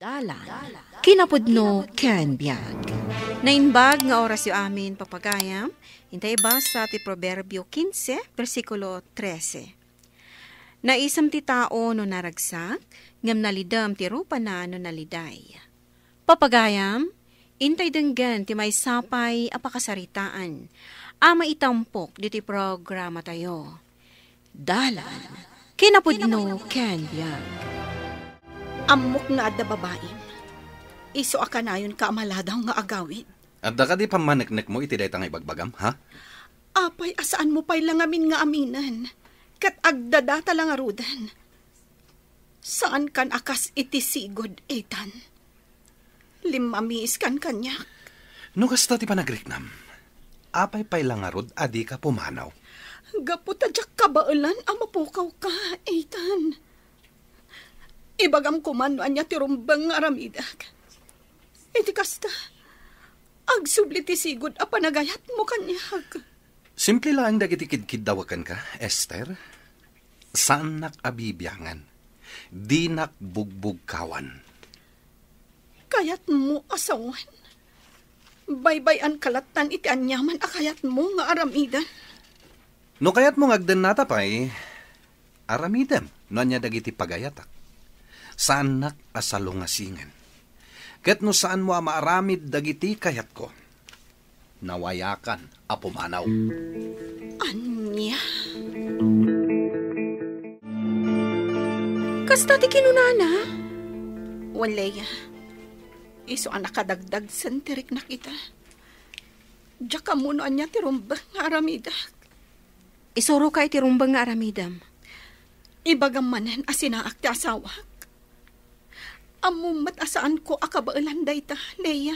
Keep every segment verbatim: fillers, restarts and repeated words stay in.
Dalan, kinapudno ken biag. Naimbag nga orasyo amin, papagayam. Intay basa ti Proverbio kinse, bersikulo trese. Naisem ti tao no naragsak, ngem nalidem ti rupana no naliday. Papagayam, intay denggen ti maysa pay a pakasaritaan a maitampok ditoy programatayo. Dalan, kinapudno ken biag. Ammok nga adda babaim. Isu a kanayonka a maladaw nga agawid. Adda kadi pammaneknekmo iti dayta nga ibagbagam, ha? Apay a saanmo pay la ngamin nga aminen? Ket agdadata la ngaruden. Saankan a kas iti sigud, Ethan. Limmamiiskan kaniak. No kasta ti panagriknam, apay pay la ngarud a dika pumanaw? Gapu ta diak kabaelan a mapukawka, Ethan. Ibagam koma no ania ti rumbeng nga aramidek. Iti kasta, agsubli ti sigud a panagayatmo kaniak. Simple laeng dagiti kidkiddaw kenka, Esther. Saannak a bibiangen. Dinak bugbugkawan. Kayatmo a sawen? Baybay-anka lattan iti aniaman a kayatmo nga aramiden. No kayatmo nga agdennata pay, aramidem no ania dagiti pagayatak. Saannak a salungasingen. Ket no saanmo a maaramid dagiti kayatko, nawayakan a pumanaw. Ania? Kasta ti kinunana? Wen, Leia. Isu a nakadagdagsen ti riknak ita. Diak ammo no ania ti rumbeng nga aramidek. Isuroka iti rumbeng nga aramidem. Ibagam manen a sinaak ti asawak. Ammom met a saanko a kabaelan dayta, Leia.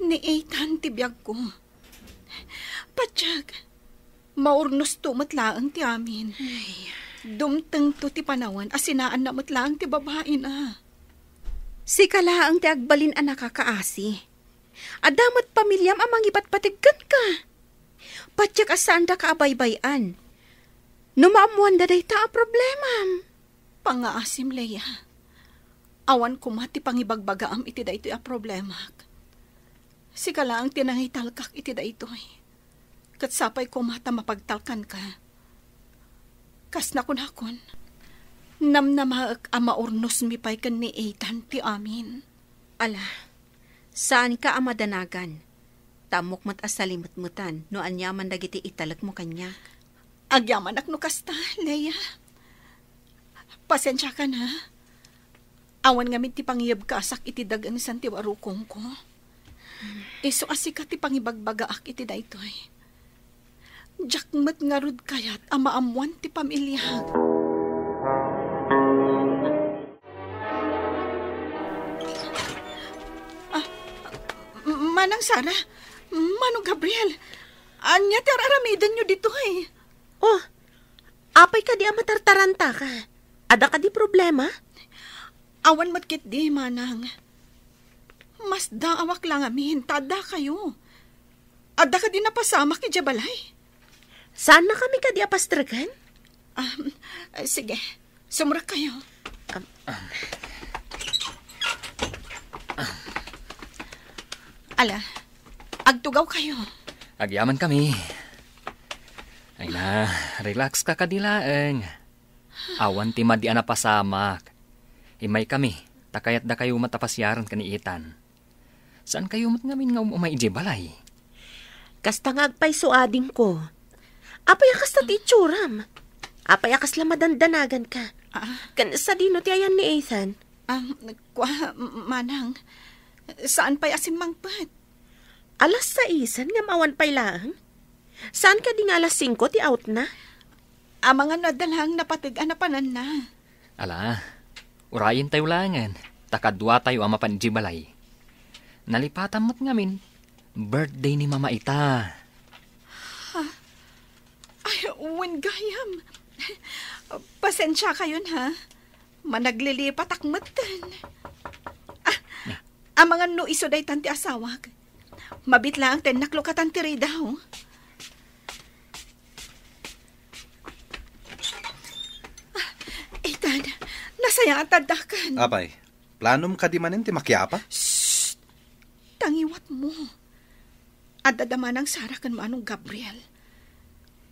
Ni Ethan ti biagko. Patiek, maurnosto met laeng ti amin. Ay. Dumtengto ti panawen a sinaanna met laeng ti babaina. Sika laeng ti agbalin a nakakaasi. Adda met pamiliam a mangipatpateg kenka. Patiek a saandaka a baybay-an. No maammoanda dayta a problemam. Pangaasim, Leia. Awan koma ti pangibagbagaam iti daytoy a problemak. Sika laeng ti nangitalkak iti daytoy. Ket sapay koma ta mapagtalkanka. Kas nakunakon, namnamaek a maurnosmi pay ken ni Ethan ti amin. Ala, saanka a madanagan. Ta ammok met a salimetmetan no aniaman dagiti italekmo kaniak. Agyamanak no kasta, Leia. Pasensiakan, ha? Awan ngamin ti pangiyebkasak iti dagensan ti warukongko. Isu a sika ti pangibagbagaak iti daytoy. Diak met ngarud kayat a maammoan ti pamiliak. Ah, Manang Sara, Manong Gabriel, ania ti ar-aramidenyo ditoy? Oh, apay kadi a matartarantaka? Adda kadi problema? Awan met ketdi, Manang. Masdaawak la ngamin ta addakayo. Adda kadi napasamak idiay balay? Saannakami kadi a pastreken? Ah, sige. Sumrekkayo. Am, am. Ala, agtugawkayo. Agyamankami. Ay na, relax ka kadi laeng. Awan ti madi a napasamak. Immaykami, ta kayatdakayo met a pasiaren ken ni Ethan. Saankayo met ngamin nga um-umay idiay balay? Kasta nga agpayso adingko. Apay a kasta ti itsuram? Apay a kasla madandanaganka? Ah. Ken sadino ti ayan ni Ethan? Ah, kua, m-, manang, saan pay a simmangpet? Alas saisen ngem awan pay laeng? Saan kadi nga alas singko ti outna? Amangan no adda laeng napateg a napananna. Ala, urayentayo laengen, ta kaduatayo a mapan idiay balay. Nalipatan met ngamin, birthday ni Mama ita. Ha? Ay, wen gayam. Pasensiakayon, ha? Managlilipatak metten. Ah, amangan no isu daytan ti asawak. Mabiit laeng ta innak lukatan ti ridaw. Ah, Ethan, nasayaat ta addakan. Apay, Planom kadi manen ti makiapa? Shh! Tangiwatmo. Adda da manang Sara ken Manong Gabriel.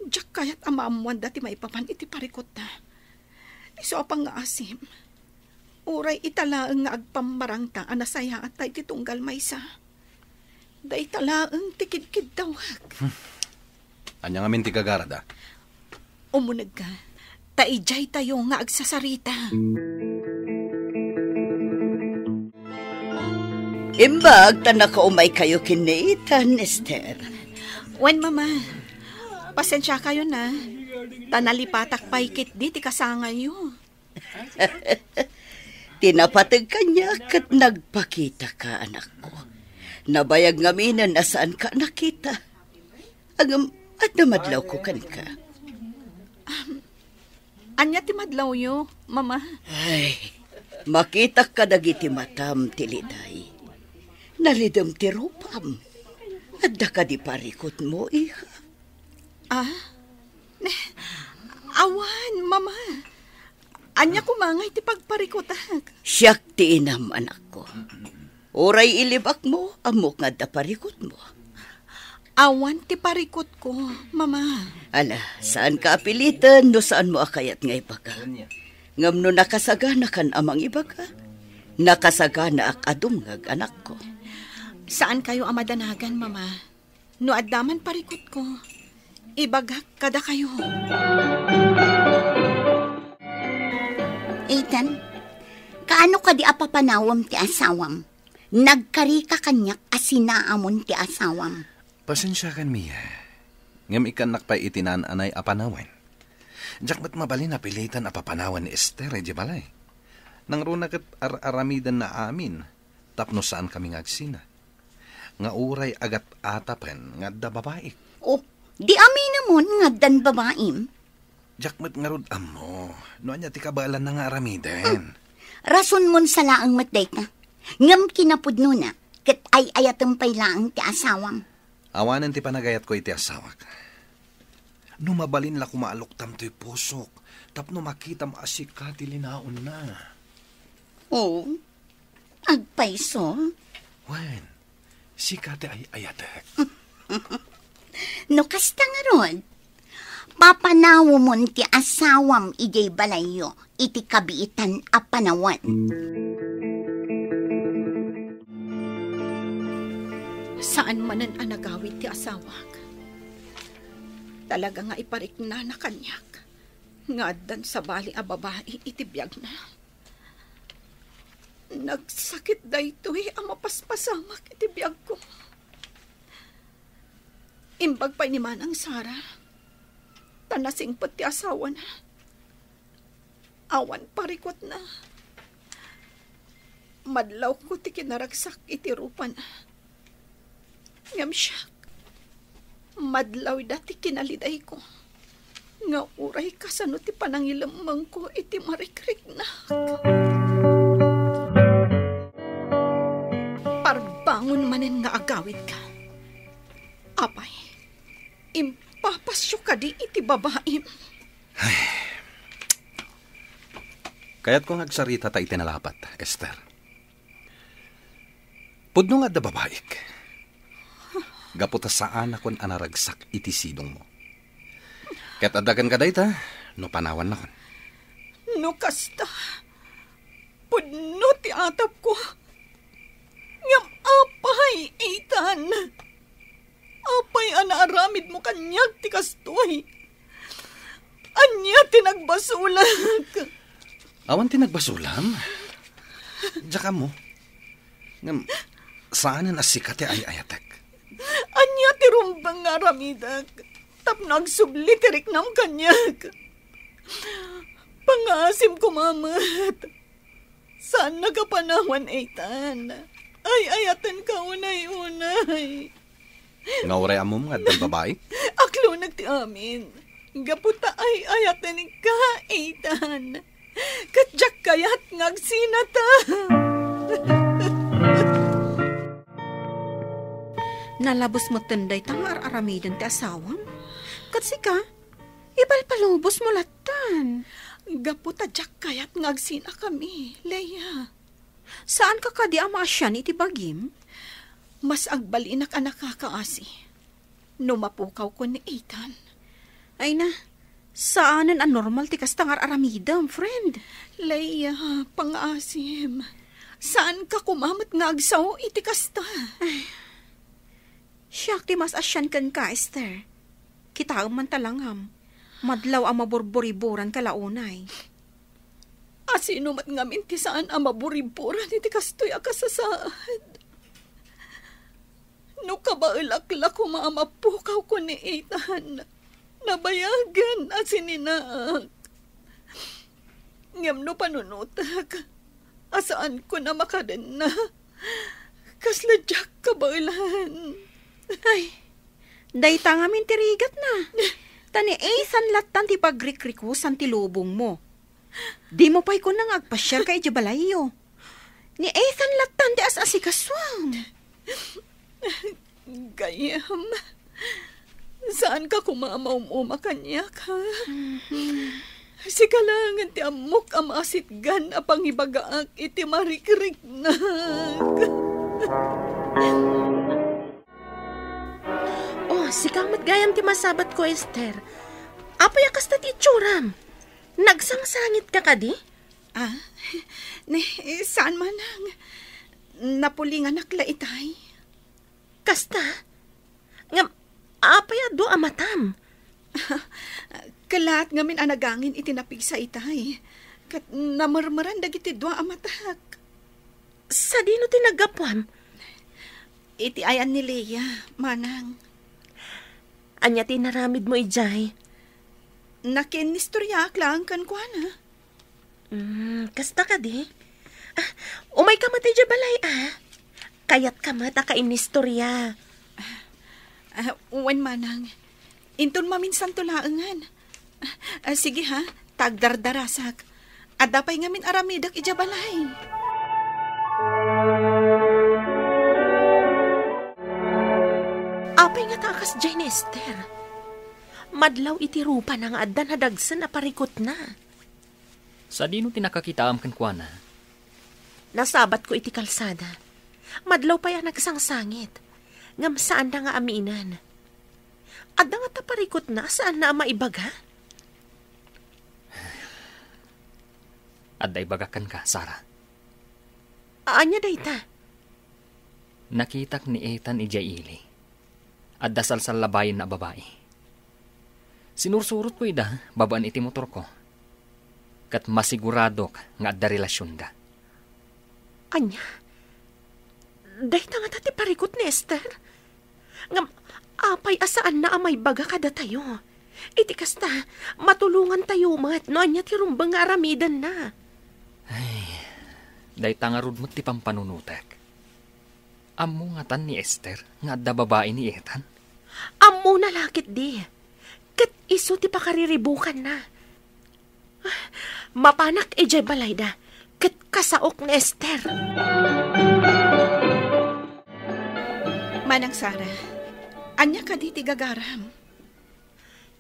Diak kayat a maammoanda ti maipapan iti parikutda. Isu a pangngaasim, uray ita laeng nga agpammarangta a nasayaatta iti tunggal maysa, dayta laeng ti kidkiddawek. Ania ngamin ti gagarada? Umunegka, ta idiay tayo nga agsasarita. Imbag ta nakaumay kayo ken ni Ethan, Esther. Wen, Mama. Pasensia kayo na. Ta nalipatak pay ketdi ti kasangayo. Ti napateg kaniak ket nagpakita ka, anakko. Nabayag ngaminen a saan ka nakita. Ngem adda madlawko kenka. Ania ti madlawyo, Mama? Ay, makitak kadagiti matam ti liday. Nalidem ti rupam. Adda kadi parikutmo, iha? Ah? Awan, Mama. Ania koma ngay ti pagparikutak? Siak ti inam, anakko. Uray ilibakmo, ammok nga adda parikutmo. Awan ti parikutko, Mama. Ala, saan ka apiliten no saan mo a kayat nga ibaga. Ngem no nakasaganakan a mangibaga, nakasaganaak a dumngeg, anakko. Saan kayo a madanagan, Mama. No adda man parikutko, ibagak kadakayo. Ethan, kaano kadi a papanawem ti asawam? Nagkarika kaniak a sinaamon ti asawam. Pasensiakan, Mia. Ngem ikkannak pay iti naan-anay a panawen. Diak met mabalin a pilitan a papanawan ni Esther idiay balay. Nangruna ket ar-aramidenna amin tapno saan kami nga agsina. Nga uray agat-atapen nga adda babaik. Oh, di aminemon nga addan babaim? Diak met ngarud ammo no ania ti kabaelanna nga aramiden. Hmm. Rasonmon sa laeng met dayta. Ngem kinapudnona, ket ay-ayatem pay laeng ti asawam. Awanen ti panagayatko iti asawak. No mabalin la koma a luktam toy pusok, tapno makitam a sika ti linaonna. Oo. Agpayso? Wen, sika ti ay-ayatek. No kasta ngarud, papanawemon ti asawam idiay balayyo iti kabiitan a panawen. Saan manen a nagawid ti asawak. Talaga nga ipariknana kaniak nga addan sabali a babai iti biagna. Nagsakit daytoy a mapaspasamak iti biagko. Imbag pay ni Manang Sara, ta nasingpet ti asawana. Awan parikutna. Madlawko ti kinaragsak iti rupana. Ngem siak, madlawda ti kinalidayko, nga uray kasano ti panangilemmengko iti marikriknak. Parbangon manen nga agawidka. Apay, impapasyo kadi iti babaim? Ay. Kayatko nga agsarita ta iti nalapat, Esther. Pudno nga adda babaik. Gapu ta saanakon a naragsak iti sidongmo. Ket adda kenka dayta, no panawannakon. No kasta, pudno ti atapko. Ngem apay, Ethan? Apay a naaramidmo kaniak ti kastoy? Ania ti nagbasolak? Awan ti nagbasolam. Diak ammo. Ngem, saanen a sika ti ay-ayatek. Ania ti rumbeng nga aramidek tapno agsubli ti riknam kaniak? Pangngaasim koma met. Saannaka a panawan, Ethan. Ay-ayatenka unay-unay. Nga uray ammom nga addan babai? Akloneg ti amin. Gapu ta ay-ayatenka, Ethan. Ket diak kayat nga agsinata. Nalabes metten dayta nga ar-aramiden ti asawam. Ket sika, ipalpalubosmo lattan. Gapu ta diak kayat nga agsinakami, Leia. Saanka kadi a maasian iti bagim? Mas agbalinak a nakakaasi no mapukawko ni Ethan. Ay na, saanen a normal ti kasta nga ar-aramidem, friend. Leia, pangaasim. Saanka koma met nga agsao iti kasta? Ay, siak ti mas asian kenka, Esther. Kitaem man ta langam. Madlaw a maburburiburanka la unay. A sino met ngamin ti saan a maburiburan iti kastoy a kasasaad? No kabaelak la koma a mapukawko ni Ethan, nabayagen a sininaak. Ngem no panunotek a saanko a makadenna, kasla diak kabaelan. Ay, dayta ngamin ti rigatna. Ta ni Ethan lattan ti pagrikrikusan ti lubongmo. Dimo pay kuna nga agpasiarka idiay balayyo. Ni Ethan lattan ti as-asikasuam. Gayyem, saanka koma a maum-uma kaniak, ha? Mhm. Sika laengen ti ammok a maasitgan a pangibagaak iti marikriknak. Oh, sika met gayam ti masabatko, Esther. Apay a kasta ti itsuram? Nagsangsangitka kadi? Ah, ne, saan, manang. Napulinganak la itay. Kasta? Ngem, apay a dua a matam? Kellaat ngamin a nagangin iti napigsa itay. Ket namermeran dagiti dua a matak. Sadino ti naggapuam? Iti ayan ni Leia, manang. Ania ti inaramidmo idiay? Nakinistoriaak laeng kenkuana. Mm, kasta kadi? Ah, umayka met idiay balay, ah. Kayatka met a kainistoria. Ah, wen, manang. Inton maminsanto laengen. Ah, sige ha, ta agdardarasak. Adda pay ngamin aramidek idiay balay. Apay ngata a kasdiay ni Esther? Madlaw iti rupana nga adda nadagsen a parikutna. Sadino ti nakakitaam kenkuana? Nasabatko iti kalsada. Madlaw pay a nagsangsangit. Ngem saanna nga aminen. Adda ngata parikutna a saanna a maibaga? Adda ibagak kenka, Sarah. Ania dayta? Nakitak ni Ethan idiay ili. Adda salsallabayenna a babai. Sinursurotko ida babaen iti motorko. Ket masiguradok nga adda relasionda. Ania? Dayta ngata ti parikut ni Esther? Ngem apay a saanna a maibaga kadatayo? Iti kasta, matulongantayo met no ania ti rumbeng nga aramidenna. Ay, dayta ngarud met ti pampanunotek. Ammo ngatan ni Esther nga adda babai ni Ethan? Ammona la ketdi. Ket isu ti pakariribukanna. Mapanak idiay balayda, ket kasaok ni Esther. Manang Sara, ania kadi ti gagaram?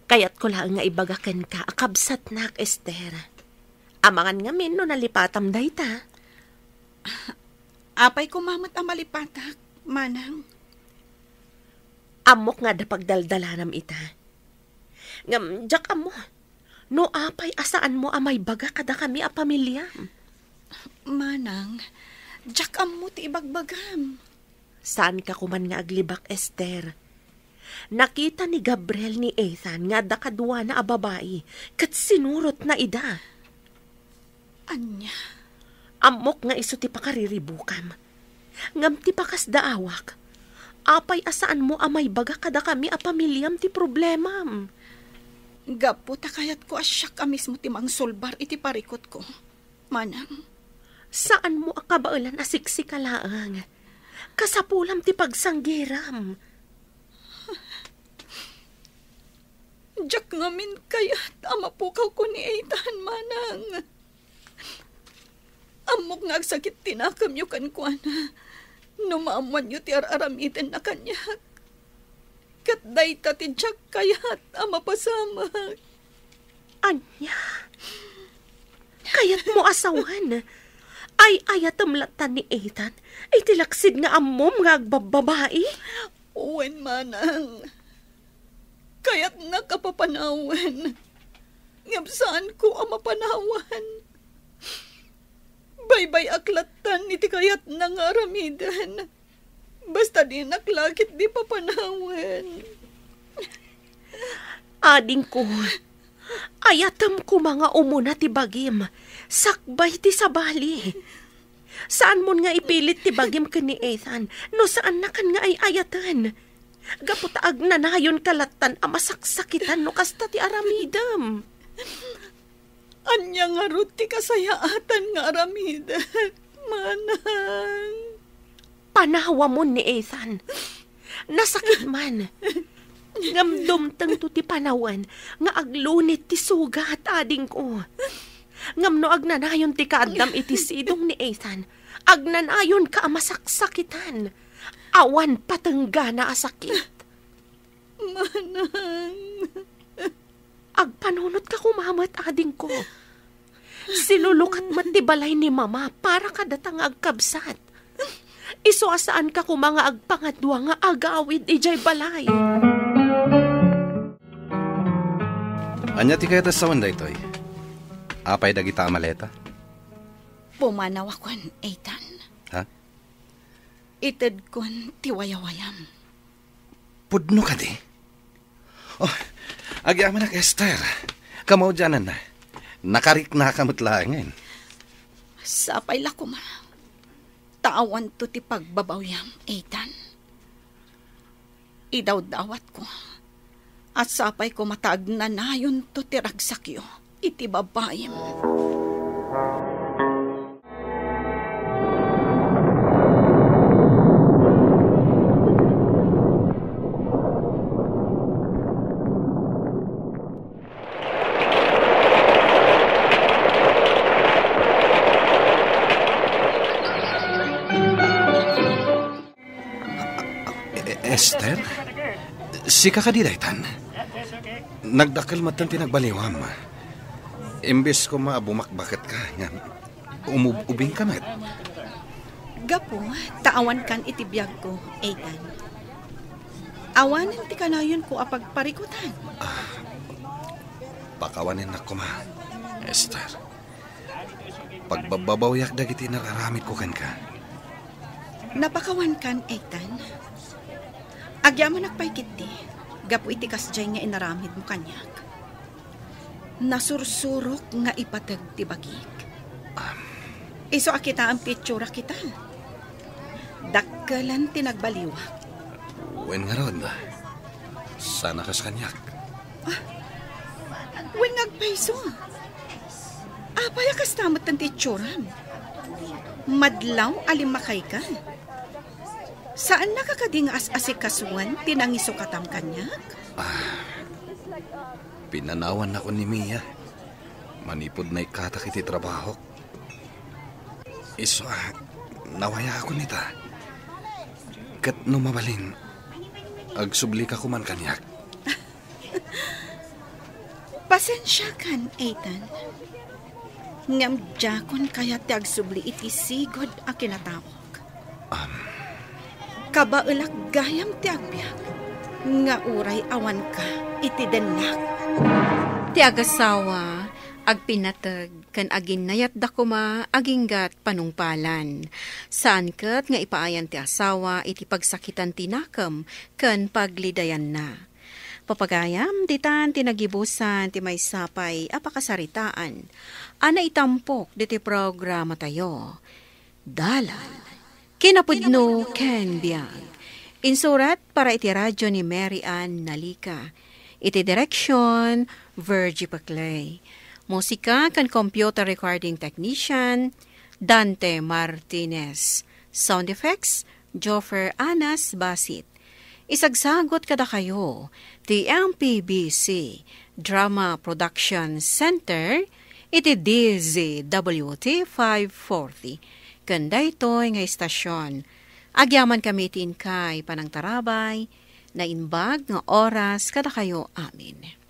Kayatko laeng nga ibaga kenka a kabsatnak, Esther. Amangan ngamin no nalipatam dayta. Apay koma met a malipatak, manang? Ammok nga adda pagdaldalanam ita. Ngem diak ammo no apay a saanmo a maibaga kadakami a pamiliam. Manang, diak ammo ti ibagbagam. Saanka koman nga aglibak, Esther. Nakita ni Gabriel ni Ethan nga adda kaduana a babai, ket sinurotna ida. Ania? Ammok nga isu ti pakariribukam. Ngem ti pakasdaawak, apay a saanmo a maibaga kadakami a pamiliam ti problemam? Gapu ta kayatko a siak a mismo ti mangsulbar iti parikutko, manang. Saanmo a kabaelan a siksika laeng. Kasapulam ti pagsanggiram. Diak ngamin kayat a mapukawko ni Ethan, manang. Ammok nga agsakit ti nakemyo kenkuana no maammoanyo ti ar-aramidenna kaniak. Ket dayta ti diak kayat a mapasamak. Ania? Kayatmo a sawen? Ay-ayatem latta ni Ethan iti laksid nga ammom nga agbabbabai? Wen, manang. Kayatnak a papanawen. Ngem saanko a mapanawan. Baybay-ak lattan iti kayatna nga aramiden. Basta dinak la ketdi papanawen. Adingko, ayatem koma nga umuna ti bagim, sakbay ti sabali. Saanmon nga ipilit ti bagim ken ni Ethan no saannakan nga ay-ayaten. Gapu ta agnanayonka lattan a masaksakitan no kasta ti aramidem. Ania ngarud ti kasayaatan nga aramidek, manang? Panawamon ni Ethan. Nasakit man. Ngem dumtengto ti panawen nga aglunit ti sugat, adingko. Ngem no agnanayon ti kaaddam iti sidong ni Ethan, agnanayonka a masaksakitan. Awan patenggana a sakit. Manang. Agpanunotka koma met, adingko. Silulukat met ti balay ni Mama para kadata nga agkabsat. Isu a saanka koma nga agpangadua nga agawid idiay balay. Ania ti kayat a sawen daytoy? Apay dagita a maleta? Pumanawakon, Ethan. Ha? Itedkon ti wayawayam. Pudno kadi? Oh, agyamanak, Esther. Kamaudiananna. Nakariknaka met laengen. Sapay la koma. Ta awanto ti pagbabawyam, Ethan. Idawdawatko a sapay koma ta agnanayonto ti ragsakyo iti babaim. E-, Esther? Sika kadi daytan? Nagdakkel metten ti nagbaliwam. Imbes koma a bumakbaketka, ngem umub-ubingka met. Gapu ta awankan iti biagko, Ethan. Awanen ti kanayonko a pagparikutan. Ah, pakawanennak koma, Esther. Pagbababawyak dagiti nararamidko kenka. Napakawankan, Ethan. Agyamanak pay ketdi, gapu iti kasdiay nga inaramidmo kaniak. Nasursurok nga ipateg ti bagik. Am. Isu a kitaem ti itsurak ita. Dakkelen ti nagbaliwak. Wen ngarud, saan a kas kaniak? Ah, wen nga agpayso. Apay a kasta met ti itsuram? Madlaw a limmakayka. Saannaka kadi nga as-asikasuen ti nangisukatam kaniak? Ah, pinanawannakon ni Mia. Manipud naikkatak iti trabahok. Isu a, nawayakon ita. Ket no mabalin, agsublika koman kaniak. Pasensiakan, Ethan. Ngem diakon kayat ti agsubli iti sigud a kinataok. Am. Kabaelak gayam ti agbiag, nga uray awanka iti dennak. Ti agasawa, agpinnateg, ken aginnayatda koma aginggat panungpalan. Saan ket nga ipaayan ti asawa iti pagsakitan ti nakem ken paglidayanna. Papagayam, ditan ti nagibusan ti maysa pay a pakasaritaan a naitampok ditoy programatayo. Dalan, kinapudno ken biag. Insurat para iti radio ni Mary Ann Nalica. Iti direksyon, Virgie Paclay. Musika ken computer recording technician, Dante Martinez. Sound effects, Joffer Anas Basit. Isagsagut kadakayo ti M P B C Drama Production Center iti D Z W T five forty. Ken daytoy nga istasyon, agyamankami iti inkay panangtarabay, naimbag nga oras kadakayo amin.